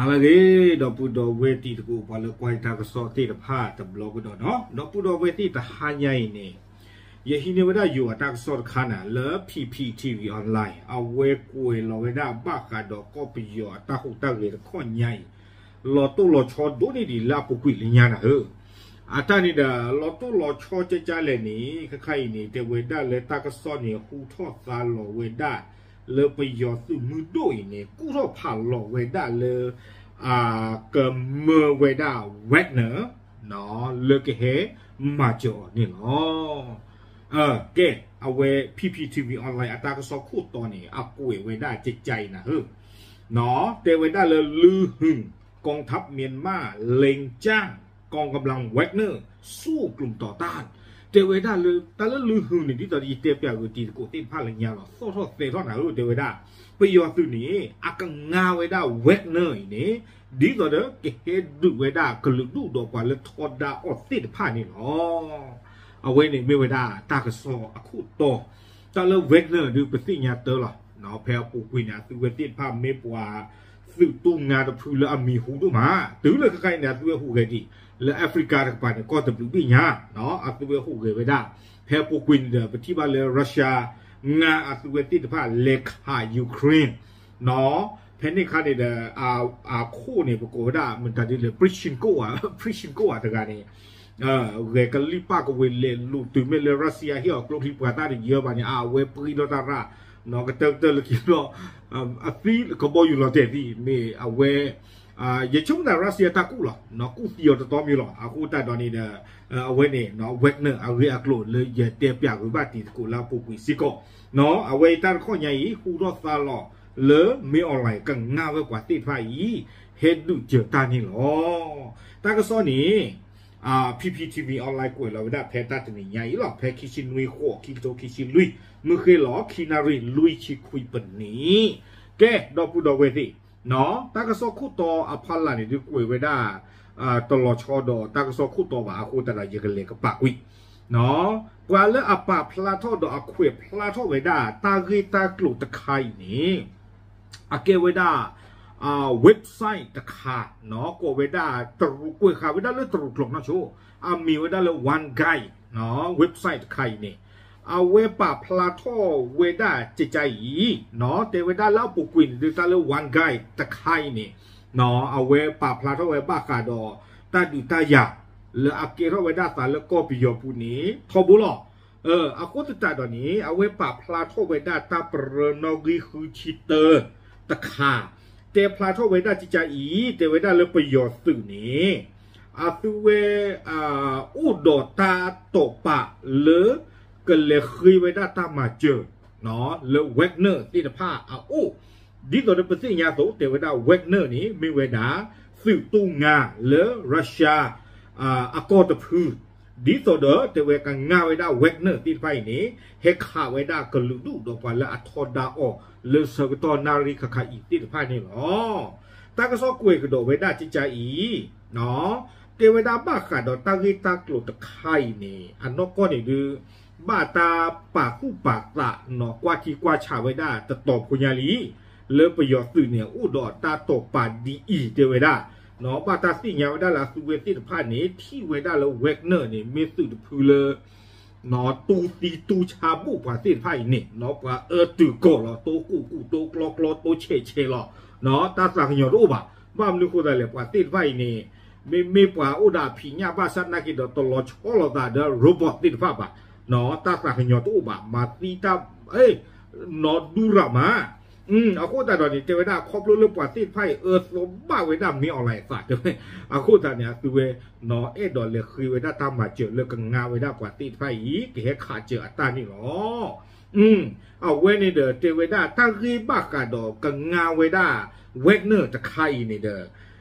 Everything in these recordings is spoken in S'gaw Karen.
အဂ့ၤ ဒီပုၢ်ဒီဝဲၢ်တံၤသကိး ပှၤလၢကွၢ်တၢ်ကစီၣ်သ့ၣ်တဖၣ်တဘျီကဒီးနီၤ, ဒီပုၢ်ဒီဝဲၢ်သ့ၣ်တဟါညါအံၤန့ၣ် ယဟံးန့ၢ်ဝဲဒၣ်ယိၤအတၢ်ကစီၣ်တခါန့ၣ် လၢ P P T V Online အဝဲကွဲးလီၤဝဲဒၣ်ဘၣ်ဃးဒီးကီၢ်ပယီၤအတၢ်ဟူးတၢ်ဂဲၤတခီညါအံၤ လီၤတိၢ်လီၤဆီဒိၣ်န့ၢ်ဒံးလၢအပူၤကွံာ်လၢညါနၤဧၢ. အတၢ်န့ၣ်ဒီး လီၤတိၢ်လီၤဆီကကလဲၣ်န့ၣ် ခဲခါအံၤန့ၣ် တဲဝဲဒၣ်လၢတၢ်ကစီၣ်န့ၣ် ဟူထီၣ်သါလီၤဝဲဒၣ် လၢပယီၤသုးမုၢ်ဒိၣ်အံၤန့ၣ် ကူၣ်ထီၣ်ဖးလီၤဝဲဒၣ်လၢ ကမၢဝဲဒၣ် Wagner လၢကဟဲမၤစၢၤအီၤန့ၣ်လီၤ. ကဲ အဝဲ P P T V Online အတၢ်ကစီၣ်ခိၣ်တီန့ၣ် အကွဲးဝဲဒၣ်ကကအံၤနၤဧၢ, တဲဝဲဒၣ်လၢ လူဟူ กองทัพเมียนมาเล็งจ้างกองกำลัง Wagner สู้กลุ่มต่อต้าน တဲဝဲဒၣ်လၢ တၢ်လၢလူဟူန့ၣ် ဒ်သိးယတဲပျးဂ့ၤတံၤသကိးသ့ၣ်တဖၣ်လၢညါလီၤ သီၣ်ထီၣ်သဲထီၣ်နၤဧၢ တဲဝဲဒၣ် ပယီၤသုးန့ၣ် အကငါဝဲဒၣ် Wagner အံၤန့ၣ် ဒ်သိးဒီးကဟဲဒုးဝဲဒၣ်ကလုာ်ဒူၣ်ဒီးပှၤလၢထီဒါအီၤသ့ၣ်တဖၣ်န့ၣ်လီၤ. အဝဲန့ၣ်မ့ၢ်ဝဲဒၣ်တၢ်ကစီၣ်အခိၣ်တီ တၢ်လၢ Wagner ဒုးပသ့ၣ်ညါတၢ်လီၤ. ဖဲအပူၤကွံာ်န့ၣ် အသုဝဲသ့ၣ်တဖၣ်မ့ၢ်ပှၤ သုးတူၢ်ငါတဖုလၢအမံၤဟူဒိၣ်မး တုၤလၢခဲခါအံၤန့ၣ် အသုဝဲဟူးဂဲၤဒံး လၢ Africa တကပၤန့ၣ် ကီၢ်တဘျုးဘ့ၣ်ညါ အသုဝဲဟူးဂဲၤဝဲဒၣ် ဖဲအပူၤကွံာ်န့ၣ်ဒီး ပထံၣ်ဘၣ်လၢ Russia ငါအသုဝဲသ့ၣ်တဖၣ်လဲၤခး Ukraine ဖဲန့ၣ်အခါန့ၣ်ဒီး အခိၣ်န့ၣ် ပကိးဝဲဒၣ် မတၤဒ်လဲၣ် Pryshchenko ဧါ Pryshchenko ဧါတဂၤန့ၣ် ဂဲၤကလံၣ်ပၣ်ကဝ့ၤလဲၤလိာ်တုၤမ့ၢ်လၢ Russia ဟ့ၣ်အီၤကျိချံပှၤသၣ်တယၢဘၣ်န့ၣ် အဝဲပှံၤလီၤတၢ်ရၣ် ကတၢၢ်ကတၢၢ်လၢခံဘျီ အသံကဘီယူၤလီၤတဲာ်သံ မ့ၢ်အဝဲ ယဆိကမိၣ်တၢ် Russia တၢ်ကူၣ်လီၤ ကူၣ်သံအီၤတတီမံၤလီၤ အဃိသတးဒီးန့ၣ်ဒီး အဝဲန့ၣ် Wagner အဂ့ၢ်အကျိၤလၢယတဲပျးဂ့ၤဘၣ်တံၤသကိးလၢအပူၤကွံာ်စ့ၢ်ကီး အဝဲအံၤတၢ်တခီညါအံၤ ဟူထီၣ်သါလီၤလၢ မ့ၢ် online ကငါဝဲပှၤသ့ၣ်တဖၣ်အံၤ ဟဲဒုးစၢၤတၢ်န့ၣ်လီၤ. တၢ်ကစီၣ်န့ၣ် P P T V Online ကွဲးလီၤဝဲဒၣ်ဖဲတၢ်တနံၤညါအံၤလီၤ ဖဲခံဆံနွံဃိး ခံကထိခံဆံလွံၢ် မုၢ်ဃ့လီၤ ခံနၣ်ရံၣ်လွံၢ်ဆံခွံပနံၣ် ကဲ ဒီပုၢ်ဒီဝဲၢ်သ့ၣ် တၢ်ကစီၣ်ခိၣ်တီအဖီလာ်န့ၣ် ဒုးကွဲးဝဲဒၣ် တလီၤဆီဒီးတၢ်ကစီၣ်ခိၣ်တီဘၣ် အဃိသတးဒီးယကလဲၤကပာ်ကွံာ် ပှၤလၢအပာ်ဖျါထီၣ်ဒီးအခွဲးဖျါထီၣ်ဝဲဒၣ် တၢ်ဂ့ၢ်တၢ်ကျိၤတခါအံၤန့ၣ် အကဲဝဲဒၣ် website တခါ ကိးဝဲဒၣ် တရူး ကွဲးဃာ်ဝဲဒၣ်လၢတရူးကျိာ်နီၢ်ဆိ အမံၤဝဲဒၣ်လၢ One Guide website တခါအံၤန့ၣ် အဝဲပာ်ဖျါထီၣ်ဝဲဒၣ်ကကအံၤ တဲဝဲဒၣ်လၢအပူၤကွံာ်န့ၣ် ဒုးတၢ်လၢ One Guide တခါအံၤန့ၣ် အဝဲပာ်ဖျါထီၣ်ဝဲဘၣ်ဃးဒီး တၢ်ဒုးတၢ်ယၤ လၢအကဲထီၣ်ဝဲဒၣ်သးလၢကီၢ်ပယီၤပူၤန့ၣ် ထီဘိလီၤ. အဃိသတးဒီးန့ၣ် အဝဲပာ်ဖျါထီၣ်ဝဲဒၣ်တၢ်ပရၢနီၣ်ဂံၢ်ဃုဆံတၢ တခါ တဲဖျါထီၣ်ဝဲဒၣ်ကကအံၤ တဲဝဲဒၣ်လၢပယီၤသုးန့ၣ် အသုဝဲ အိၣ်ဒီးတၢ်တိာ်ပာ်လၢ ကလဲၤဃ့ဝဲဒၣ်တၢ်မၤစၢၤ လၢ Wagner သ့ၣ်တဖၣ်အအိၣ် ဒ်သိးဒီးပသ့ၣ်ညါအသိး တဲဝဲဒၣ် Wagner န့ၣ် မ့ၢ်ဝဲဒၣ် သုးတူၢ်ငါလၢ Russia အကီၢ်တဖု ဒ်သိးဒီးတဲဝဲကငါဝဲဒၣ် Wagner သ့ၣ်တဖၣ်အံၤန့ၣ် ဟဲခးဝဲဒၣ်ကလုာ်ဒူၣ်ဒီးပှၤလၢအထီဒါအီၤ လၢဆၢကတီၢ်နၣ်ရံၣ်ခါခါအံၤသ့ၣ်တဖၣ်န့ၣ်လီၤ. တၢ်ကစီၣ်ကွဲးကဒီးဝဲဒၣ်ကကအံၤ တဲဝဲဒၣ်ဘၣ်ဃးဒီးတၢ်ဂ့ၢ်တၢ်ကျိၤတခါအံၤန့ၣ် အနီၢ်ကီၢ်န့ၣ်ဒုး ဘၣ်တၢ်ပာ်သူၣ်ပာ်သးနီၤ ကွၢ်ထံကွၢ်ဆးဝဲဒၣ်တတီၤဖိညါလံ လၢပယီၤသုးန့ၣ် အိၣ်ဒီးတၢ်တိာ်ပာ်ဒ်အံၤတဲဝဲဒၣ် ဘၣ်တၢ်သ့ၣ်ညါဝဲဒၣ်လၢအသုဝဲသ့ၣ်တဖၣ်န့ၣ် ထံၣ်ဝဲဒၣ်လၢ Wagner န့ၣ် မ့ၢ်သုးတဖုလၢ တူၢ်သံတူၢ်ဆါဘူၣ်ပှၤသ့ၣ်တဖၣ်အံၤန့ၣ် ပှၤအၢတုၤကီၢ်လီၤ တိကိၢ်ကိၢ် တိကျီကျီ တိဆဲးဆဲးလီၤ တၢ်သးကညီၤတအိၣ်ဘၣ်. ဘၣ်မနုၤဃိသတးလဲၣ် ပှၤသ့ၣ်တဖၣ်အံၤန့ၣ် မ့မ့ၢ်ပှၤအိၣ်ဒီးအဖံးညၣ်ဘၣ်ဆၣ်နာ်က့ဒီး တလီၤဆီလိာ်သးဒီး robot သ့ၣ်တဖၣ်ဘၣ်. တၢ်သးကညီၤတအိၣ်ဘၣ် မၤသံတၢ် နီၢ်ဒူရၤမး အဃိသတးဒီးန့ၣ် တဲဝဲဒၣ်ခီဖျိလၢပှၤသ့ၣ်တဖၣ်အံၤ အၢသီဘၣ်ဝဲဒၣ် မင်းအောင်လှိုင် အသးတဲဝဲ အဃိသတးန့ၣ် အသုဝဲ အဲၣ်ဒိးလဲၤဃ့ဝဲဒၣ်တၢ်မၤစၢၤလၢကငါဝဲဒၣ်ပှၤသ့ၣ်တဖၣ်အံၤ ကဟဲခးစၢၤအတၢ်န့ၣ်လီၤ. အဝဲန့ၣ်ဒီးတဲဝဲဒၣ်တၢ်ဂ့ၢ်ဘၣ်ဃးဒီးကငါဝဲဒၣ် Wagner တခါအံၤန့ၣ်ဒီး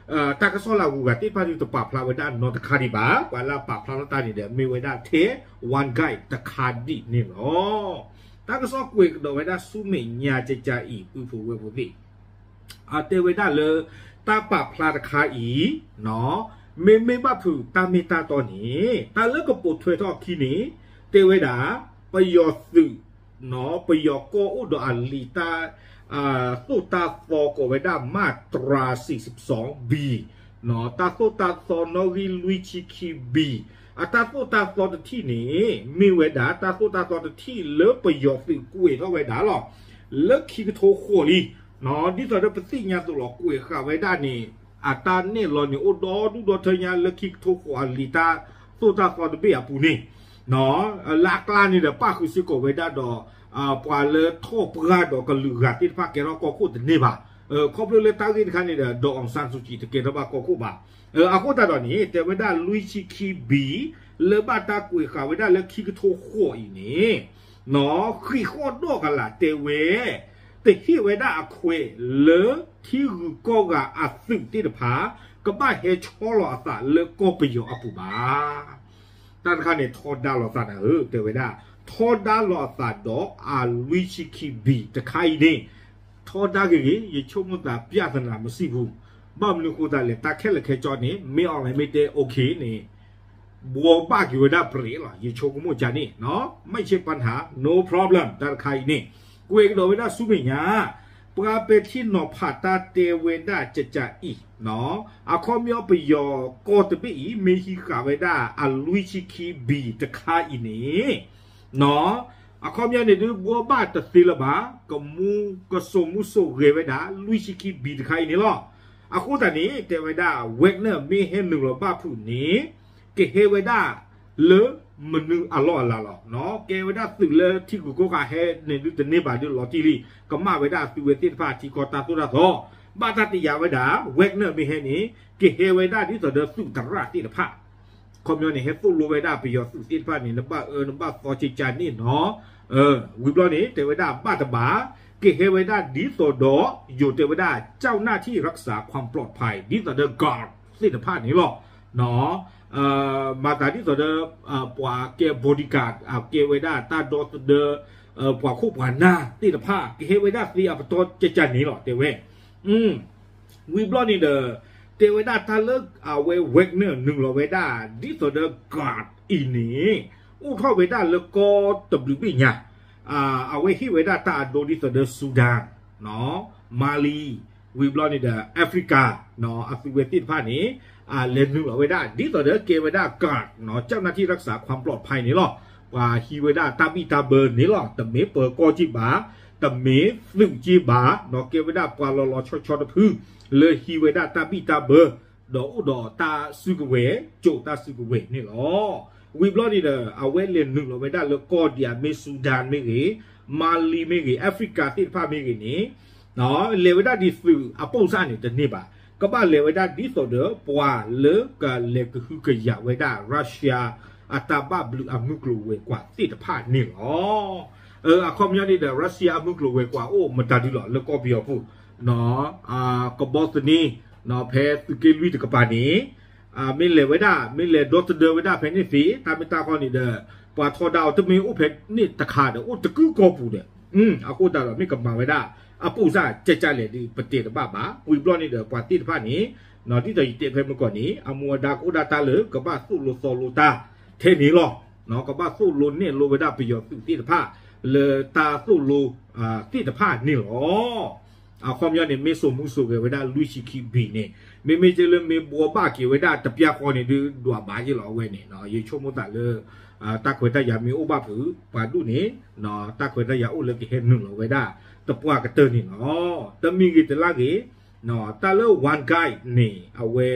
တၢ်ကစီၣ်လၢအဂုၤအဂၤသ့ၣ်တဖၣ်ဒုးတပာ်ဖျါဝဲဒၣ်နီတခါဒံးဘၣ်. ပှၤလၢအပာ်ဖျါထီၣ်တၢ်န့ၣ်ဒီး မ့ၢ်ဝဲဒၣ်ထဲ One Guide တခါဒံးန့ၣ်လီၤ. တၢ်ကစီၣ်ကွဲးကဒီးဝဲဒၣ်ဆူမဲာ်ညါကကအံၤ ပုၢ်ဖိဝဲၢ်ဖိသ့ၣ် အတဲဝဲဒၣ်လၢ တၢ်ပာ်ဖျါတခါအံၤ မ့မ့ၢ်ဘၣ်ဖုးတၢ်မ့ၢ်တၢ်တီန့ၣ် တၢ်လၢကပိာ်ထွဲထီၣ်အခံန့ၣ် တဲဝဲဒၣ် ပယီၤသုး ပယီၤကီၢ်အိၣ်ဒီးအလံာ်တၢ် သိၣ်တၢ်သီကိးဝဲဒၣ် မၢ်တြၤ စံးစီ ဘံၣ်, တၢ်သိၣ်တၢ်သီနီၣ်ဂံၢ်လွံၢ်ဆံခံဘံၣ်, အတၢ်သိၣ်တၢ်သီတထံၣ်န့ၣ် မ့ၢ်ဝဲဒၣ်တၢ်သိၣ်တၢ်သီတထံၣ်လၢပယီၤသုးကွဲးထီၣ်ဝဲဒၣ်လီၤ. လၢခံကထိဃိးလံ, ဒ်သိးဒီးပသ့ၣ်ညါသိးလီၤ ကွဲးဃာ်ဝဲဒၣ်န့ၣ် အတၢ်နဲၣ်လီၤန့ၣ် အိၣ်ဒီဒူၣ်ဒီထၢညါလၢခံကထိဃိးအလံာ်တၢ်သိၣ်တၢ်သီတဘ့ၣ်အပူၤန့ၣ် လၢအကျါန့ၣ်ဒီး ပၣ်ဃုာ်စ့ၢ်ကီးဝဲဒၣ်ဒီး ပှၤလၢထီၣ်ပှၢ်ဒီးကလုာ်ဂၤသ့ၣ်တဖၣ်ကဲထီၣ်ကီၢ်ခိၣ်တန့ၢ်ဘၣ်. ခီဖျိလၢတၢ်ဂ့ၢ်တခါန့ၣ်ဒီး ဒီး အောင်ဆန်းစုကြည် တကဲထီၣ်ဘၣ်ကီၢ်ခိၣ်ဘၣ်. အဃိသတးဒီးန့ၣ် တဲဝဲဒၣ်လွံၢ်ဆံခံဘံၣ် လၢဘၣ်တၢ်ကွဲးဃာ်ဝဲဒၣ်လၢခံကထိဃိးအံၤန့ၣ် ဃံးဃီၣ်ဒီးကလာ်တဲဝဲ တဟ့ၣ်ဝဲဒၣ်အခွဲးလၢထံဂုၤကီၢ်ဂၤအသုးသ့ၣ်တဖၣ် ကဘၣ်ဟဲဆီလီၤအသးလၢကီၢ်ပယီၤအပူၤဘၣ်. တၢ်တခါန့ၣ် ထီဒါလိာ်သးနၤဧၢ တဲဝဲဒၣ်, ထီဒါလိာ်အသးဒီးအလွံၢ်ဆံခံဘံၣ်တခါအံၤန့ၣ် ထီဒါဂ့ၤဂ့ၤ ယဆိကမိၣ်သး ပြဿနာမရှိဘူး. ဘၣ်မနုၤအဃိသတးလဲၣ် တၢ်ခဲလၢာ်ခဲဆ့န့ၣ် မ့ၢ် online မ့ၢ်တဲ okay န့ၣ် ဘှီဘၣ်က့ၤဝဲဒၣ်ပြဲးလီၤ ယဆိကမိၣ်ကန့ၣ် မ့ၢ်ဆ့ပၢ်ဟး no problem တၢ်တခါအံၤန့ၣ် ကွဲးကဒီးဝဲဒၣ်ဆူမဲာ်ညါ ပှၤပဲာ်ထံနီၤဖးတၢ်တဲဝဲဒၣ်ကကအံၤ အခီပညီပယီၤကီၢ်တဘ့ၣ်အံၤ မ့ၢ်ဟံးဃာ်ဝဲဒၣ်အလွံၢ်ဆံခံဘံၣ်တခါအံၤန့ၣ် အခီပညီန့ၣ်ဒုး ဘှီဘၣ်တသ့လၢၤဘၣ် ကမူကစိာ်မူစိာ်ဂဲၤဝဲဒၣ် လွံၢ်ဆံခံဘံၣ်တခါအံၤန့ၣ်လီၤ. အဃိသတးန့ၣ် တဲဝဲဒၣ် Wagner မ့ၢ်ဟဲနုာ်လီၤဘၣ်ဖုးန့ၣ် ကဟဲဝဲဒၣ်လၢမနုၤအလီၢ်အလၤလီၤ. ကဲဝဲဒၣ်သုးလၢထံဂုၤကီၢ်ဂၤဟဲန့ၣ်ဒုးတန့ၢ်ဘၣ်ဒုးလီၤတံၢ်လံ ကမၣ်ဝဲဒၣ်အသုးဝဲသ့ၣ်တဖၣ်ထံကီၢ်တၢ်သိၣ်တၢ်သီ ဘၣ်တၢ်တယာ်ဝဲဒၣ် Wagner မ့ၢ်ဟဲန့ၣ် ကဟဲဝဲဒၣ်ဒ်သိးဒီးသုးသရၣ်သ့ၣ်တဖၣ် ခီပညီန့ၣ် ဟဲသိၣ်လိဝဲဒၣ်ပယီၤသုးသ့ၣ်တဖၣ်န့ၣ် နဘၣ်အၢနဘၣ်သီကကန့ၣ်နီၤ. ဝံၤဘျီန့ၣ် တဲဝဲဒၣ်ဘၣ်တဘၣ် ကဟဲဝဲဒၣ်ဒ်သိးဒီး ယိၤတဲဝဲဒၣ် เจ้าหน้าที่รักษาความปลอดภัย ဒ်သိးဒီး guard သ့ၣ်တဖၣ်န့ၣ်လီၤ. မၤသးဒ်သိးဒီး ပှၤကဲ bodyguard ကဲဝဲဒၣ်တၢ်ဒီသဒၢ ပှၤခိၣ်ပှၤနၢ်သ့ၣ်တဖၣ် ကဟဲဝဲဒၣ်သ့အပတီၢ်ကကန့ၣ်လီၤ တဲဝဲ ဝံၤဘျီန့ၣ်ဒီး တဲဝဲဒၣ်တၢ်လၢအဝဲ Wagner နုာ်လီၤဝဲဒၣ် ဒ်သိးဒီး guard အံၤန့ၣ် အိၣ်ထီၣ်ဝဲဒၣ်လၢကီၢ်တဘျုးဘ့ၣ်ညါ အဝဲဟ့ၣ်ဝဲဒၣ်တၢ်အဒိဒ်သိးဒီး Sudan, Mali, ဝံၤဘျီန့ၣ်ဒီး Africa အသုးဝဲသ့ၣ်တဖၣ်န့ၣ် လဲၤနုာ်လီၤဝဲဒၣ် ဒ်သိးဒီးကဲဝဲဒၣ် guard เจ้าหน้าที่รักษาความปลอดภัย န့ၣ်လီၤ. ပှၤဟံးဝဲဒၣ်တၢ်ဘံၣ်တၢ်ဘၢန့ၣ်လီၤ. တမ့ၢ်ပၢၤကီၢ်က့ဘၣ်, တမ့ၢ်သုးက့ဘၣ်, ကဲဝဲဒၣ်ပှၤလီၤလီၤဆီဆီတဖု လၢဟံးဝဲဒၣ်တၢ်ဘံၣ်တၢ်ဘၢ ဒီးအိၣ်ဒီးတၢ်စုကဝဲၤ ကၠိးတၢ်စုကဝဲၤန့ၣ်လီၤ. ဝံၤဘျီန့ၣ်ဒီး အဝဲလဲၤနုာ်လီၤဝဲဒၣ်လၢကီၢ်ဒ်အမ့ၢ် Sudan မ့ၢ်ဂ့ၤ, Mali မ့ၢ်ဂ့ၤ, Africa သ့ၣ်တဖၣ်မ့ၢ်ဂ့ၤန့ၣ် လဲၤဝဲဒၣ်ဒ်သုးအပိၢ်စၢ်န့ၣ်တန့ၢ်ဘၣ်. ကဘၣ်လဲၤဝဲဒၣ်ဒ်သိးဒီးပှၤလၢကလဲၤကဟုကယာ်ဝဲဒၣ် Russia အတၢ်ဘၣ်ဘျုးအမုၢ်ကျိၤဝဲၤကွာ်သ့ၣ်တဖၣ်န့ၣ်လီၤ. အခီပညီန့ၣ်ဒီး Russia အမုၢ်ကျိၤဝဲၤကွာ်အိၣ်မတၤဒုလီၤ လၢကီၢ်ပယီၤပူၤ ကဘီသန့ ဖဲသုးက့လွံၢ်တကပၤန့ၣ် မ့ၢ်လဲၤဝဲဒၣ် မ့ၢ်လဲၤဒီသဒၢဝဲဒၣ်ဖဲန့ၣ်သ့ တၢ်မ့ၢ်တၢ်ခီန့ၣ်ဒီး ပှၤထီဒါအီၤတမ့ၢ်အိၣ်ဖဲန့ၣ်တခါဒီး အိၣ်တကုၢ်ကီၢ်ပူၤဒီး အဃိသတးဒီး မ့ၢ်ကမၤဝဲဒၣ်အပိၢ်စၢ်ကကလဲၣ်ဒီး ပတဲတဘၣ်ဘၣ်. ဝံၤဘျီန့ၣ်ဒီး ပှၤသ့ၣ်တဖၣ်န့ၣ် ဒ်သိးယတဲဖဲမုၢ်ကီၢ်န့ၣ် အမူအဒါကအိၣ်ဒၣ်တၢ်လၢကဘၣ်သိၣ်လိသီလိတၢ်ထဲန့ၣ်လီၤ. ကဘၣ်သိၣ်လိနဲၣ်လိဝဲဒၣ်ပယီၤသုးသ့ၣ်တဖၣ် လၢတၢ်သိၣ်လိသ့ၣ်တဖၣ်န့ၣ်လီၤ. အခီပညီန့ၣ် မ့ၢ်စိာ်မူစိာ်ဂဲၤဝဲဒၣ်လွံၢ်ဆံခံဘံၣ်န့ၣ် မ့မ့ၢ်က့လၢမ့ၢ်ဘှီဘၣ်က့ၤဝဲဒၣ်တပျၢ်ဃီန့ၣ်ဒုး ဒွးဘၣ်ယ့ၢ်လီၤအဝဲန့ၣ် ယဆိကမိၣ်သးလၢ တၢ်ခွဲးတၢ်ယာ်မ့ၢ်အိၣ်ဘၣ်ဖုး ပှၤဒူၣ်န့ၣ် တၢ်ခွဲးတၢ်ယာ်အိၣ်လၢကဟဲနုာ်လီၤဝဲဒၣ် တပှၢ်ကတၢၢ်န့ၣ်လီၤ. တမံၤဂ့ၤတလါဂ့ၤ တၢ်လၢ One Guy န့ၣ် အဝဲ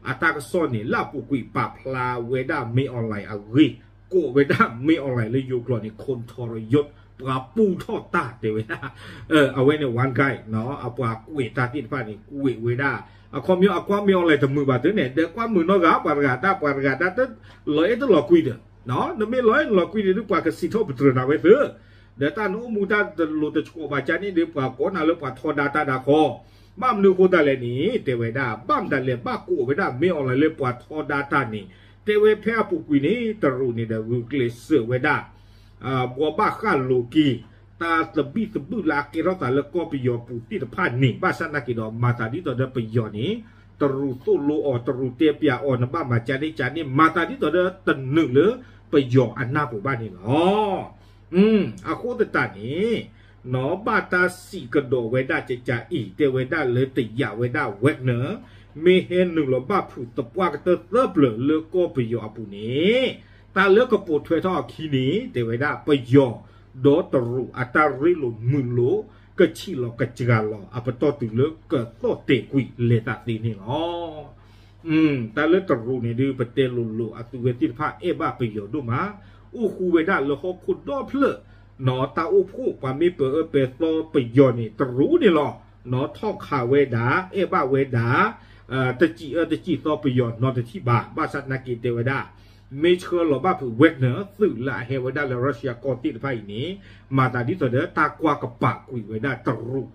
အတၢ်ကစီၣ်န့ၣ် လၢအပူၤကွံာ်ပာ်ဖျါဝဲဒၣ် မင်းအောင်လှိုင် အဂ့ၢ် ကိးဝဲဒၣ် မင်းအောင်လှိုင် လၢယိၤကျိာ်န့ၣ် ခိၣ်ထီရယိတ် ပှၤပူထီၣ်တၢ်တဲဝဲဒၣ် အဝဲန့ၣ် One Guy အပှၤကွဲးတၢ်သ့ၣ်တဖၣ်န့ၣ် ကွဲးဝဲဒၣ် အခီပညီအကွၢ် မင်းအောင်လှိုင် တမုာ်ဘၣ်သုန့ၣ် ဒီးကွၢ်မုာ်နီၢ်ဂၤ ပှၤတဂၤတၢ် ပှၤတဂၤတၢ် တလီၤအဲၣ်တလီၤကွံဒီး နမ့ၢ်လီၤအဲၣ်လီၤကွံန့ၣ်ဒုး ပှၤကစံးထီၣ်ပတြၢၤနၤဝဲသု ဒီးတၢ်နအိၣ်မူတၢ်တလိၤတဆှီဘၣ်ကန့ၣ်ဒီး ပှၤကိးနၤလၢပှၤထီဒါတၢ်ဒၣ်ဃီ ဘၣ်မနုၤအဃိသတးလဲၣ်န့ၣ် တဲဝဲဒၣ် ဘၣ်မတၤလဲၣ် ဘၣ်ကိးဝဲဒၣ် မင်းအောင်လှိုင် လၢပှၤထီဒါတၢ်န့ၣ် တဲဝဲဖဲအပူၤကွံာ်န့ၣ် တရူးန့ၣ်ဒီး ဂုာ်ကျဲးစၢးဝဲဒၣ် ဘှီဘၣ်ဃၣ်လိၤက့ၤ တၢ်သဘံၣ်သဘုၣ်လၢအကဲထီၣ်သးလၢကီၢ်ပယီၤပူၤသ့ၣ်တဖၣ်န့ၣ် ဘၣ်ဆၣ်သနာ်က့ဒီး မၤသးဒ်သိးဒီးပယီၤန့ၣ် တရူးသိၣ်လိအီၤ တရူးတဲပျးအီၤ နဘၣ်မၤကန့ၣ်ကန့ၣ် မၤသးဒ်သိးဒီးတနုာ်လၢပယီၤအနၢ်ပူၤဘၣ်န့ၣ်လီၤ. အဃိသတးန့ၣ် နီၢ်ဘၣ်တၢ်စံးကဒီးဝဲဒၣ်ကကးအံၤ တဲဝဲဒၣ်လၢတယာ်ဝဲဒၣ် Wagner မ့ၢ်ဟဲနုာ်လီၤဘၣ်ဖုးသပှၢ်ကတၢၢ်သၢပျၢၤလၢကီၢ်ပယီၤအပူၤန့ၣ် တၢ်လၢကပိာ်ထွဲထီၣ်အခံန့ၣ် တဲဝဲဒၣ်ပယီၤ ဒီးတရူးအတၢ်ရ့လိာ်မုာ်လိာ် ကဆံးလီၤကစှၤလီၤအပတီၢ်တုၤလၢကသီၣ်တဲာ်ကွံာ်လဲၤသးသ့န့ၣ်လီၤ. တၢ်လၢတရူးန့ၣ်ဒုး ပတဲလိၤလိၤ အသုဝဲသ့ၣ်တဖၣ်အဲၣ်ဘၣ်ပယီၤဒိၣ်မး, အိၣ်ဃူဝဲဒၣ်လၢဟီၣ်ခိၣ်ဒီဖျၢၣ်, နီၢ်တၢ်အိၣ်ဖှိၣ် ပှၤမ့ၢ်ပၢၤအၢပၢၤသီပယီၤန့ၣ် တရူးန့ၣ်လီၤ. နီၢ်ထီၣ်ခးဝဲဒၣ် အဲၣ်ဘၣ်ဝဲဒၣ် တစံးအၢတစံးသီပယီၤနီတထံၣ်ဘၣ်. ဘၣ်ဆၣ်သနာ်က့တဲဝဲဒၣ် မ့ၢ်ဆှၢလီၤဘၣ်ဖုး Wagner သုးလၢအဟဲဝဲဒၣ်လၢ Russia ကီၢ်သ့ၣ်တဖၣ်အံၤန့ၣ် မၤသးဒ်သိးဒီး တၢ်ကွၢ်ကပာ်ကွံာ်ဝဲဒၣ်တရူး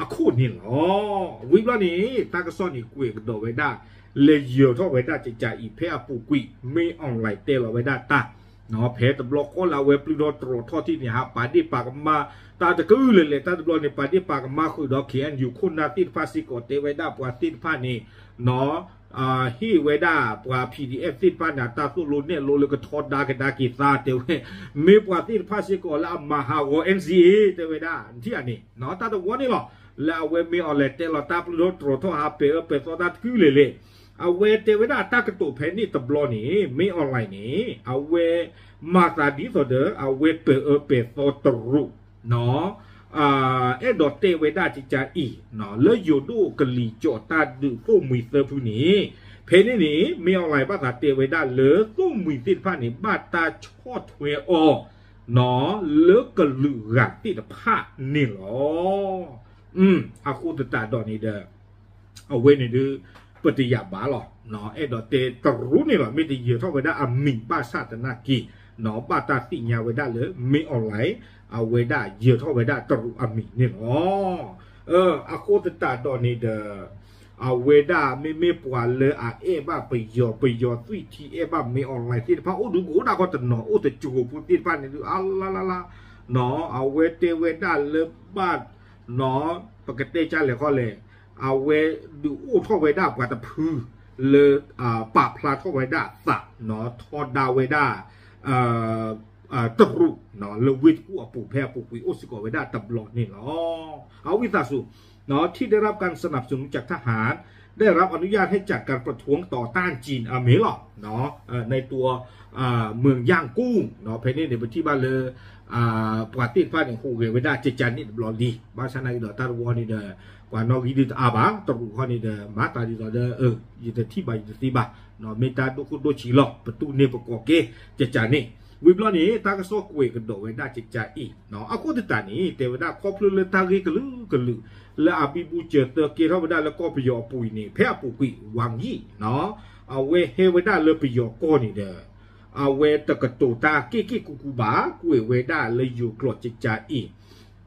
အခိၣ်န့ၣ်လီၤ. ဝံၤဘျီန့ၣ် တၢ်ကစီၣ်န့ၣ်ကွဲးကဒီးဝဲဒၣ် လဲၤယၢၤထီၣ်ဝဲဒၣ်ကကးအံၤ ဖဲအပူၤကွံာ် မ့ၢ် online တဲလီၤဝဲဒၣ်တၢ် ဖဲတဘျီဃီလၢအဝဲပျုၢ်ထီၣ်တြီၤထီၣ်ထံၣ်န့ၣ် ဟးပာ်ဒ့ၣ်ပာ်ကမၣ် တၢ်တကုာ်လဲၤလဲၤ တၢ်တဘျီန့ၣ် ပာ်ဒ့ၣ်ပာ်ကမၣ်ဃုာ်ဒီး KNU ခိၣ်နၢ်သ့ၣ်တဖၣ်စ့ၢ်ကီး တဲဝဲဒၣ်ပှၤသ့ၣ်တဖၣ်န့ၣ် နီၢ် ဟ့ၣ်ဝဲဒၣ်ပှၤ PDF သ့ၣ်တဖၣ်န့ၣ် တၢ်သိၣ်လိနဲၣ်လိလၢကထီဒါကဒါက့ၤသါတဲဝဲ, မ့ၢ်ပှၤသ့ၣ်တဖၣ်စ့ၢ်ကီးလၢအမၤဟးဂီၤ NCA တဲဝဲဒၣ် နထံၣ်ဧါန့ၣ် နီၢ် တၢ်တဝီန့ၣ်လီၤ. လၢအဝဲမ့ၢ် online တဲလီၤတၢ်ပျုၢ်ထီၣ်တြီၤထီၣ် ဟးပာ်အၢပာ်သီတၢ်တကုာ်လဲၤလဲၤ အဝဲတဲဝဲဒၣ်တၢ်ကတိၤဖဲန့ၣ်တဘျီန့ၣ် မ့ၢ် online န့ၣ် အဝဲ မၤသးဒ်သိးဒီး အဝဲပာ်အၢပာ်သီတရူး နီၢ် အဲၣ်ဒိးတဲဝဲဒၣ်ကကးအံၤ လၢယိၤဒိၣ်ကလံၤကၠီၤတၢ်ဒုးသိၣ်မှံၤသၢဖုန့ၣ် ဖဲန့ၣ်န့ၣ် မ့ၢ် online ဘၣ်သးတဲဝဲဒၣ်လၢသိၣ်မှံၤသ့ၣ်တဖၣ်န့ၣ် ဘၣ်တၢ်ဆီၣ်ထွဲအီၤ နီၢ် လၢကလုာ်ဂၤသ့ၣ်တဖၣ်န့ၣ်လီၤ. အဃိသတးဒီးန့ၣ်ဒီး အဝဲန့ၣ်ဒုး ပတယာ်ဘၣ်လီၤ. နီၢ် အဲၣ်ဒိးတဲတရူးန့ၣ်လီၤ. မ့ၢ်တယၢၤထီၣ်ဝဲဒၣ်အမံၤဘၣ်ဆၣ်သနာ်က့ နီၢ် ဘၣ်တၢ်သ့ၣ်ညါဝဲဒၣ်လၢ မ့ၢ် online အဝဲဒၣ်ယၢၤထီၣ်ဝဲဒၣ်တရူးအမံၤန့ၣ်လီၤ. အဃိသတးဒီးန့ၣ်ဒီး အဝဲဒၣ်မ့မ့ၢ်ပှၤလၢအအဲၣ်ဘၣ်ပယီၤ ပယီၤသွံၣ်ထံအဲၣ်ဘၣ် မ့ၢ် online သ့ၣ်တဖၣ် အိၣ်ဒုးကအိၣ်ဒၣ်ခီတနီၤ အိၣ်တကၠိဖိသ့ၣ်တဖၣ်န့ၣ်ဒုး အလါလါလါ နီၢ် အဝဲတဲဝဲဒၣ်လၢဘၣ် နီၢ် ပကတဲကၢ်လဲၣ်ခီလဲၣ် အဝဲဒုးအိၣ်ထီၣ်ဝဲဒၣ်ပှၤတဖု လၢ ပာ်ဖျါထီၣ်ဝဲဒၣ်သး နီၢ် ထီဒါဝဲဒၣ် တရူး နီၢ် လၢဝ့ၢ်တကူၣ်အပူၤ ဖဲအပူၤကွံာ်အိၣ်စ့ၢ်ကီးဝဲဒၣ်တဘျီန့ၣ်လီၤ. အဝံသးစူၤ နီၢ် ထံၣ်ဒဲးရၣ်ကၣ်စနၣ်ပစုၣ်မုၢ်ကၠၢ်ထၣ်ဟၣ် ဒဲးရၣ်အနုၢ်ယၢ်ဟဲကၠၣ်ကၢ်ပထူၣ်တီၤတၢ် ကၠံၣ် အမ့ၢ်လီၤ နီၢ် နတူ မုၢ်ယၣ်ကူၣ် နီၢ် ဖဲန့ၣ်န့ၣ် ပထံၣ်ဘၣ်လၢ ပှၤသ့ၣ်တဖၣ်န့ၣ် ဟူးဂဲၤဝဲဒၣ်ကကၢ်န့ၣ်တဘျီလံ. ဘၣ်ဆၣ်သနာ်က့ဒီးတၢ်တဝီန့ၣ်ဒီး ပှၤနီၣ်ဂံၢ်ဒုးတအါဘၣ် တရူးခီန့ၣ်ဒီး မၤသးဒ်သိးဒီး ယတထံၣ်ဘၣ်ယတသ့ဘၣ် နီၢ် မ့ၢ်တၢ်ဒိၣ်ခိၣ်ဒိၣ်ဆံးလီၤ ပတူၢ်န့ၢ်ပကိးက့ၤ ကကၢ်န့ၣ် ဝံၤဘျီန့ၣ် တၢ်ကစီၣ်ကွဲးကဒီးဝဲဒၣ်ကကၢ်အံၤ နီၢ် အဃိသတးန့ၣ် တဲဝဲဒၣ်ခီဖျိလၢတၢ်ဂ့ၢ်ကလုာ်ကလုာ် လၢအဘံဘူစၢၤသၢကဲထီၣ်ဝဲဒၣ်လၢကီၢ်ပယီၤအပူၤအံၤန့ၣ် ဖဲအပူၤကွံာ် ဝၤယံၣ် နီၢ် အဝဲဟဲဝဲဒၣ်လၢပယီၤကီၢ်န့ၣ်ဒီး အဝဲတကတိၤတၢ်က့ၣ်က့ၣ်ကူကူဘၣ် ကွဲးဝဲဒၣ်လၢယိၤကျိာ်ကကၢ်အံၤ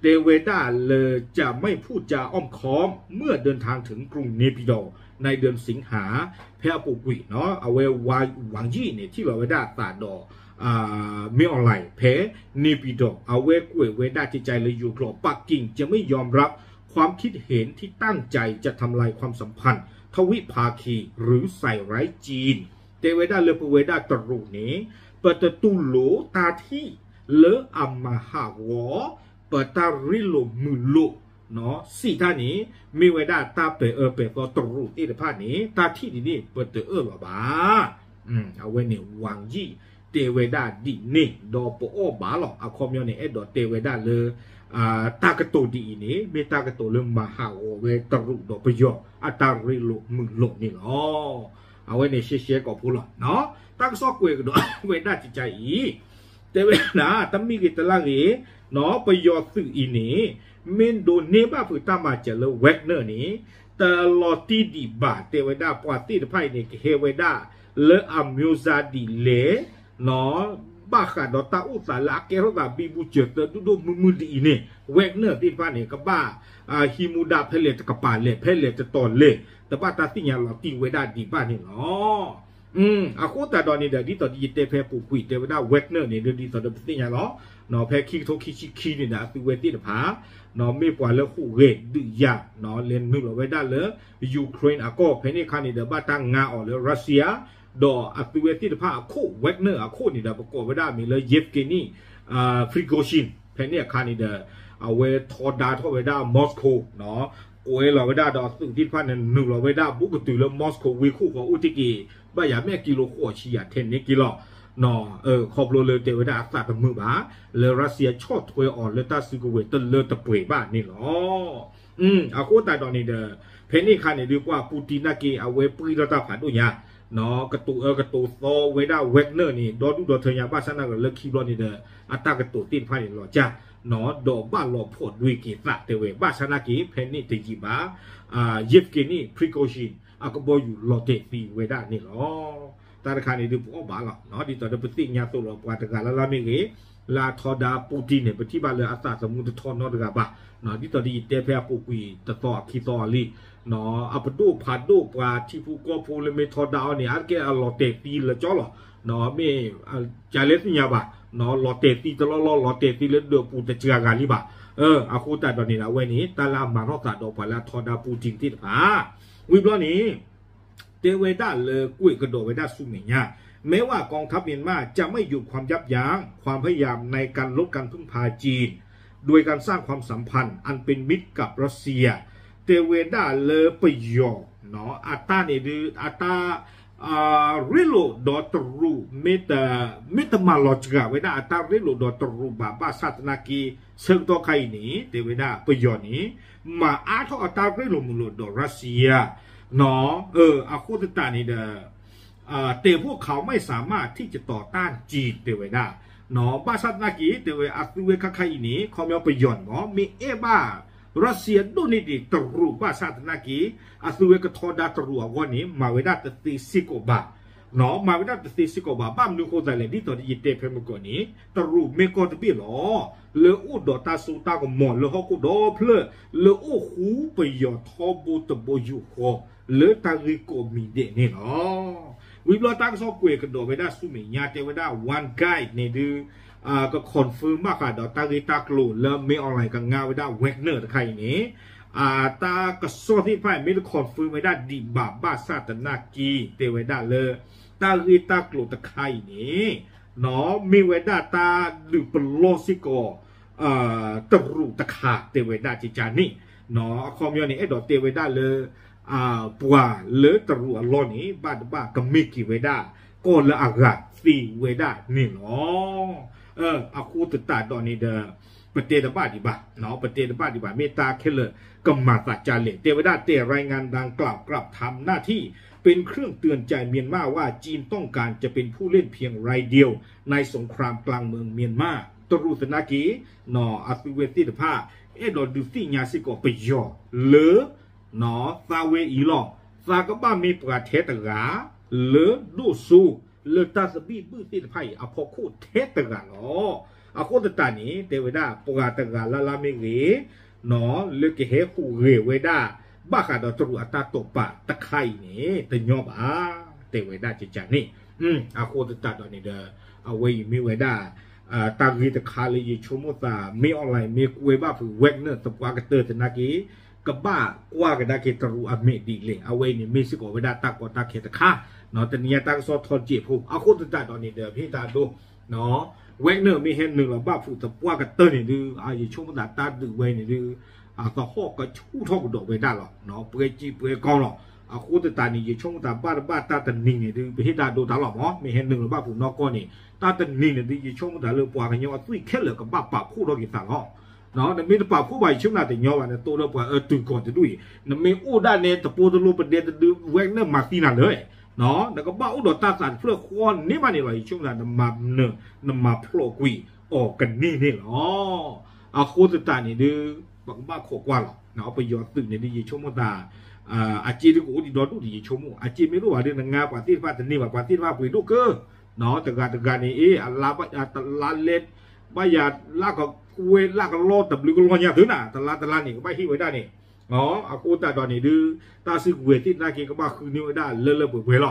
တဲဝဲဒၣ်လၢ จะไม่พูดจาอ้อมค้อมเมื่อเดินทางถึงกรุงเนปิดอร์ในเดือนสิงหา ဖဲအပူၤကွံာ် နီၢ် အဝဲ ဝၤယံၣ် န့ၣ် ထံၣ်လီၤဝဲဒၣ်အသးဒီး မ့ၢ် online ဖဲ နေပြည်တော် အဝဲကွဲးဝဲဒၣ်ကကၢ်လၢယိၤကျိာ် ปักกิ่งจะไม่ยอมรับความคิดเห็นที่ตั้งใจจะทำลายความสัมพันธ์ทวิภาคีหรือใส่ร้ายจีน တဲဝဲဒၣ်လၢပဝဲဒၣ်တရူးန့ၣ် ပတတူၢ်လိာ်တၢ်ထံၣ်လၢအမၤဟးဂီၤ ပတၢ်ရ့လိာ်မုာ်လိာ် နီၢ် စံးတၢ်န့ၣ် မ့ၢ်ဝဲဒၣ်တၢ်ပာ်အၢပာ်သီတရူးသ့ၣ်တဖၣ်န့ၣ် တၢ်ထံၣ်ဒ်န့ၣ် ပတအၢၣ်လီၤဘၣ်. အဝဲန့ၣ် ဝၤယံၣ် တဲဝဲဒၣ်ဒ်န့ၣ် ဒီးပအီၣ်ဘၣ်လီၤ. အခီပညီန့ၣ် အဲၣ်ဒိးတဲဝဲဒၣ်လၢ တၢ်ကတိၤဒ်အံၤန့ၣ် မ့ၢ်တၢ်ကတိၤလၢမၤဟးဂီၤဝဲတရူးဒီးပယီၤ အတၢ်ရ့လိာ်မုာ်လိာ်န့ၣ်လီၤ. အဝဲန့ၣ် ရှဲရှဲကိာ်ဖိလီၤ. တၢ်ကစီၣ်ကွဲးကဒီးဝဲဒၣ်ကကၢ်အံၤ တဲဝဲဒၣ် တမံၤဂ့ၤတလါဂ့ၤ နီၢ် ပယီၤသုးအံၤန့ၣ် မ့ၢ်ဒိးန့ၢ်ဘၣ်ဖုးတၢ်မၤစၢၤလၢ Wagner န့ၣ် တလီၤတံၢ်ဒံးဘၣ် တဲဝဲဒၣ်ပှၤသ့ၣ်တဖၣ်အံၤန့ၣ် ကဟဲဝဲဒၣ်လၢအမျိုးစားဒ်လဲၣ် နီၢ် ဘၣ်ဃးဒီးတၢ်အိၣ်သးလၢအကဲထီၣ်သးဘံဘူစၢၤသၢဒိၣ်ဒိၣ်မုၢ်မုၢ်ဒ်အံၤန့ၣ် Wagner သ့ၣ်တဖၣ်န့ၣ် ကဘၣ် ဟံးမူဒါဖဲလဲၣ်တကပၤလဲၣ် ဖဲလဲၣ်တတီၤလဲၣ် တဘၣ်တၢ်သ့ၣ်ညါလီၤတံၢ်ဝဲဒၣ်ဒံးဘၣ်န့ၣ်လီၤ. အဃိသတးဒီးန့ၣ်ဒီး ဒ်သိးဒီးယတဲဖဲပူၤကွံာ် တဲဝဲဒၣ် Wagner န့ၣ်ဒီး ဒ်သိးဒီးပသ့ၣ်ညါလီၤ. ဖဲခံကထိခံဆံခံန့ၣ်ဒီး အသုဝဲသ့ၣ်တဖၣ် မ့ၢ်ပှၤလၢဟူးဂဲၤဒုးယၤ လဲၤနုာ်လီၤဝဲဒၣ်လၢ Ukraine အကီၢ် ဖဲန့ၣ်အခါန့ၣ်ဒီး ဘၣ်တၢ်ငါအီၤလၢ Russia ဒီးအသုဝဲသ့ၣ်တဖၣ်အခိၣ် Wagner အခိၣ်န့ၣ်ဒီး ပကိးဝဲဒၣ်အမံၤလၢ Yevgeny Prigozhin ဖဲန့ၣ်အခါန့ၣ်ဒီး အဝဲထီဒါထီၣ်ဝဲဒၣ် Moscow ကွဲးလီၤဝဲဒၣ်ဒီးအသုးသ့ၣ်တဖၣ်န့ၣ် နုာ်လီၤဝဲဒၣ်ဘူးကတုၤလၢ Moscow ဝ့ၢ်ခိၣ်ဃီအိၣ်တ့ၢ်က့ၤ ဘၣ်ယၤမ့ၢ်ကံလိဃိးဆံယၤထဲန့ၣ်က့ၤလီၤ. ခီဖျိလၢတဲဝဲဒၣ်အသးတမုာ်ဘၣ် လၢ Russia ဆီၣ်ထွဲအီၤလၢတၢ်စုကဝဲၤတလၢတပှဲၤဘၣ်န့ၣ်လီၤ. အဃိသတးဒီးန့ၣ်ဒီး ဖဲန့ၣ်အခါန့ၣ်ဒုး ပှၤ Putin နာ်က့ အဝဲပှံၢ်ထီၣ်တၢ်ဖးဒိၣ်ညါ ကတိၤအၢကတိၤသီဝဲဒၣ် Wagner န့ၣ် ဒီဒူၣ်ဒီထၢညါ ဘၣ်ဆၣ်နာ်က့လၢခံဘျီန့ၣ်ဒီး အတၢ်ကတိၤသ့ၣ်တဖၣ်န့ၣ်လီၤကၢ် ဒီးဘၣ်လီၤဖီၣ်ဒွဲၣ်က့ၤသးတဲဝဲ ဘၣ်ဆၣ်နာ်က့ ဖဲန့ၣ်တယံာ်ဘၣ် Yevgeny Prigozhin အကဘီယူၤလီၤတဲာ်သံဝဲဒၣ်န့ၣ်လီၤ. တၢ်တခါန့ၣ်ဒုးပအီၣ်ဘၣ်လီၤ. ဒ်သိးဒီးပသ့ၣ်ညါသိးလီၤ ပှၤတဂၤလၢ်လၢ်မ့ၢ်ဂ့ၤ လၢအထီဒါ Putin န့ၣ် ပထံၣ်ဘၣ်လၢအသးသမူတထီနီတဂၤဘၣ်. ဒ်သိးဒီးယတဲဖဲအပူၤကွံာ်တသီအခံသီအလံ အပဒိၣ်ဖးဒိၣ်ပှၤထံဖိကီၢ်ဖိလၢမ့ၢ်ထီဒါအီၤန့ၣ် အါတက့ၢ်အလီၤတဲာ်သံလၢကၠီလီၤ. မ့ၢ် ကလဲသ့ၣ်ညါဘၣ် လီၤတဲာ်သံတလီၢ်လီၢ် လီၤတဲာ်သံလၢဒၢးပူၤတစှၤဂၤလံဘၣ်. အဃိသတးဒီးန့ၣ်ဒီး အဝဲန့ၣ် တၢ်လၢအမၤထီၣ်သးဒီးပှၤလၢအထီဒါ Putin သ့ၣ်တဖၣ် ဝံၤဘျီန့ၣ် တဲဝဲဒၣ်လၢကွဲးကဒီးဝဲဒၣ်ဆူမဲာ်ညါ แม้ว่ากองทัพเมียนมาจะไม่หยุดความยับยั้งความพยายามในการลดการพึ่งพาจีน โดยการสร้างความสัมพันธ์อันเป็นมิตรกับรัสเซีย တဲဝဲဒၣ်လၢပယီၤ အတၢ်န့ၣ်ဒုး အတၢ် ရ့လိာ်ဒီးတရူး မ့ၢ်တ မ့ၢ်တမၤလီၤစှၤဝဲဒၣ်အတၢ်ရ့လိာ်ဒီးတရူးဘၣ် ဘၣ်ဆၣ်သနာ်က့ ဆၢကတီၢ်ခါအံၤန့ၣ် တဲဝဲဒၣ်ပယီၤန့ၣ် မၤအါထီၣ်အတၢ်ရ့လိာ်မုာ်လိာ်ဒီး Russia အဃိသတးန့ၣ်ဒီး แต่พวกเขาไม่สามารถที่จะต่อต้านจีน တဲဝဲဒၣ် ဘၣ်ဆၣ်သနာ်က့ တဲဝဲအသုဝဲခါခါအံၤန့ၣ် ခီပညီပယီၤန့ၣ်မ့ၢ် မ့ၢ်အဲၣ်ဘၣ် Russia ဒိၣ်န့ၢ်ဒံးတရူးဘၣ်ဆၣ်သနာ်က့ အသုဝဲကထီဒါတရူးအဂီၢ်န့ၣ် မၤဝဲဒၣ်တသ့စ့ၢ်ကီးဘၣ် မၤဝဲဒၣ်တသ့စ့ၢ်ကီးဘၣ် ဘၣ်မနုၤဃိသတးလဲၣ် ဒ်သိးဒီးယတဲဖဲမုၢ်ကီၢ်န့ၣ် တရူးမ့ၢ်ကီၢ်တဘ့ၣ်လီၤ လၢအိၣ်ဒီးတၢ်စိတၢ်ကမီၤလၢဟီၣ်ခိၣ်ဒီဖျၢၣ် လၢအိၣ်ဃူပယီၤထီဘိတဘိယူၢ်ဃီ လၢတၢ်ဂ့ၢ်ကိးမံၤဒဲးန့ၣ်လီၤ. ဝံၤဘျီတၢ်ကစီၣ်ကွဲးကဒီးဝဲဒၣ်ဆူမဲာ်ညါတဲဝဲဒၣ် One Guide န့ၣ်ဒုး က confirm ဘၣ်ဃးဒီးတၢ်ဂ့ၢ်တၢ်ကျိၤလၢ မင်းအောင်လှိုင် ကငါဝဲဒၣ် Wagner တခါအံၤန့ၣ် တၢ်ကစီၣ်သ့ၣ်တဖၣ်အံၤ မ့ၢ်တ confirm ဝဲဒၣ်ဒံးဘၣ်ဘၣ်ဆၣ်သနာ်က့ တဲဝဲဒၣ်လၢ တၢ်ဂ့ၢ်တၢ်ကျိၤတခါအံၤန့ၣ် မ့ၢ်ဝဲဒၣ်တၢ်ဒုးပလီၢ်စ့ၢ်ကီး တရူးတခါတဲဝဲဒၣ်ကကန့ၣ် အခီပညီန့ၣ် အဲၣ်ဒိးတဲဝဲဒၣ်လၢ ပှၤလၢတရူးအလီၢ်န့ၣ် ဘၣ်တဘၣ်ကမ့ၢ်က့ၤဝဲဒၣ် ကီၢ်လၢအဂၤသ့ဝဲဒၣ်န့ၣ်လီၤ. အဃိသတးဒီးန့ၣ်ဒီး ပတဲတဘၣ်ဒံးဘၣ်, ပတဲတဘၣ်ဒံးဘၣ် မ့ၢ်တၢ်ခဲလၢာ်ကမၤသးကလဲၣ် တဲဝဲဒၣ် แต่รายงานดังกล่าวกลับทำหน้าที่เป็นเครื่องเตือนใจเมียนมาว่าจีนต้องการจะเป็นผู้เล่นเพียงรายเดียวในสงครามกลางเมืองเมียนมา တရူးသနာ်က့ အသုဝဲသ့ၣ်တဖၣ် အဲၣ်ဒိးဒုးသ့ၣ်ညါစ့ၢ်ကီးပယီၤလၢ သးဝဲအံၤလီၤ. သးကဘၣ်မ့ၢ်ပှၤထဲတဂၤ လၢဒိၣ်စိ လၢတၢ်သဘံၣ်ဘုၣ်သ့ၣ်တဖၣ်အံၤ အဖီခိၣ်ထဲတဂၤလီၤ. အဃိသတးန့ၣ် တဲဝဲဒၣ် ပှၤတဂၤလၢ်လၢ်မ့ၢ်ဂ့ၤ လၢကဟဲဟူးဂဲၤဝဲဒၣ် ဘၣ်ဃးဒီးတရူးအတၢ်တိာ်ပာ်တခါအံၤန့ၣ် တညီဘၣ် တဲဝဲဒၣ်ကကန့ၣ်. အဃိသတးဒီးန့ၣ်ဒီး အဝဲအံၤမ့ၢ်ဝဲဒၣ် တၢ်ဂ့ၢ်တခါလၢယဆိကမိၣ်သး မ့ၢ် online မ့ၢ်ကွဲဘၣ်ဖုး Wagner သပှၢ်ကတၢၢ်သနာ်က့ ကဘၣ်ကွၢ်ကဒါက့ၤတရူးအမဲာ်ဒ်လဲၣ်. အဝဲအံၤန့ၣ်မ့ၢ်စ့ၢ်ကီးဝဲဒၣ်တၢ်ကီတၢ်ခဲတခါ, တနံၤညါတၢ်ကစီၣ်ထီၣ်တစဲးဖိ အဃိသတးဒီးန့ၣ်ဒီး ပဟ့ၣ်တၢ်ဒိ Wagner မ့ၢ်ဟဲနုာ်လီၤဘၣ်ဖုးသပှၢ်ကတၢၢ်န့ၣ်ဒုး ယဆိကမိၣ်သးတၢ်ဒုးဝဲန့ၣ်ဒုး သဟီၣ်ကဆူၣ်ထီၣ်ကဒီးဝဲဒၣ်လီၤ. ပှဲၤစံးပှဲၤကီလီၤ. အဃိသတးန့ၣ် ယဆိကမိၣ်သးဘၣ်တဘၣ်တၢ်တနံၤန့ၣ်ဒုး ပဟ့ၣ်တၢ်ဒိတၢ်လီၤမး မ့ၢ်ဟဲနုာ်လီၤဘၣ်ဖုးနီၢ်ကီၢ်န့ၣ် တၢ်တနံၤန့ၣ်ဒုး ယဆိကမိၣ်သးလၢပှၤကညီအသွံၣ်ခဲလၢာ်ကဘၣ်ပာ်ဖှိၣ်ထီၣ်က့ၤသးလီၤ. နမ့ၢ်တပာ်ဖှိၣ်ဘၣ် ယဆိကမိၣ်သးတညီဘၣ် နတိၢ်ဒီးပှၤအၢတုၤကီၢ်တဒူၣ်အံၤ နမ့ၢ်အိၣ်ဒၣ်နဲတပိတလိပဒဲတဒု Wagner မၤသံနၤလၢ နကဘၣ်အိၣ်ဒီးတၢ်သးတဖျၢၣ်ဃီန့ၢ်မးန့ၣ်လီၤ. ယဆိကမိၣ်သး နမၤနၢၤ နမၤဖျိးကွံာ်အီၤကန့ၢ်န့ၣ်လီၤ. အဃိသတးန့ၣ်ဒုး ပကဘၣ်ခိးကွၢ်လီၤ. ပယီၤသုးန့ၣ်ဒုး ယဆိကမိၣ်သး အစ့ဒုးကအိၣ်ဒံးဒီဒူၣ်ဒံး ယဆိကမိၣ် အစ့မ့ၢ်တအိၣ်ဘၣ်ဒုး နငါပှၤသ့ၣ်တဖၣ်တန့ၢ်ဘၣ် ပှၤသ့ၣ်တဖၣ်ပှ့ၤဒိၣ်ကၢ တဂၤတဂၤန့ၣ် အ့ အလါ တလါလဲ ဘၣ်ယၤလၢကကွဲလၢကလီတဘျုးကလီညါသုနၤ တလါတလါန့ၣ် ကဘၣ်ဟ့ၣ်ဝဲဒၣ်န့ၣ် အဃိသတးဒီးန့ၣ်ဒုး တၢ်စုကဝဲၤသ့ၣ်နာ်က့ ကဘၣ်ဃုန့ၢ်ဝဲဒၣ်လၢလၢပှဲၤပှဲၤလီ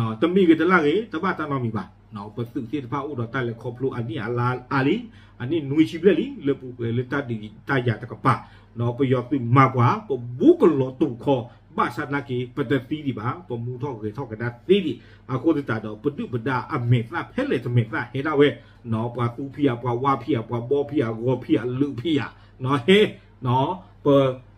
ၤ. တမ့ၢ်ဂ့ၤတလၢ်ဂ့ၤ တဘၣ်တၢ်နီတမံၤဘၣ်. ပသုးသ့ၣ်တဖၣ်အိၣ်ဒီးတၢ်လဲၤခီဖျိအနံၣ်အလါအါလံ, အနံၣ်နွံဆံဘျဲၣ်လံ လၢပူၤကွံာ်လၢတၢ်ဒုးတၢ်ယၤတကပၤ, ပယီၤသုးမၤပှၤ ပဘူးကလီၤတူာ်ခီ ဘၣ်ဆၣ်သနာ်က့ ပတသံဒံးဘၣ်, ပမူထီၣ်ဂဲၤထီၣ်ကဒါသ့ဒံး. အဃိသတးဒီး ပဒုၣ်ပဒါအမဲာ်သၣ်ဖဲလဲၣ်တမဲာ်သၣ်ဟဲဒၣ်ဝဲ, ပှၤသူဖံးဧါ, ပှၤဝါဖံးဧါ, ပှၤဘီဖံးဧါ, ဂီၤဖံးဧါ, လုးဖံးဧါ, ဟဲ, ပ,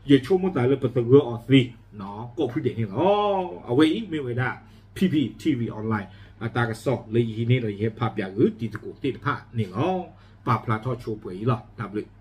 ယဆိကမိၣ်သးလၢပသဂၢၢ်အီၤသ့, ကိးဖုဒဲးန့ၣ်လီၤ. အဝဲအံၤမ့ၢ်ဝဲဒၣ် P P T V Online အတၢ်ကစီၣ်လၢယဟံးန့ၢ်ဒီးယဟဲဖးပၠးဂုာ်တံၤသကိးသ့ၣ်တဖၣ်န့ၣ်လီၤ. ပာ်ဖျါထီၣ်ဆိပှဲၤအံၤလီၤ. တၢ်ဘျုး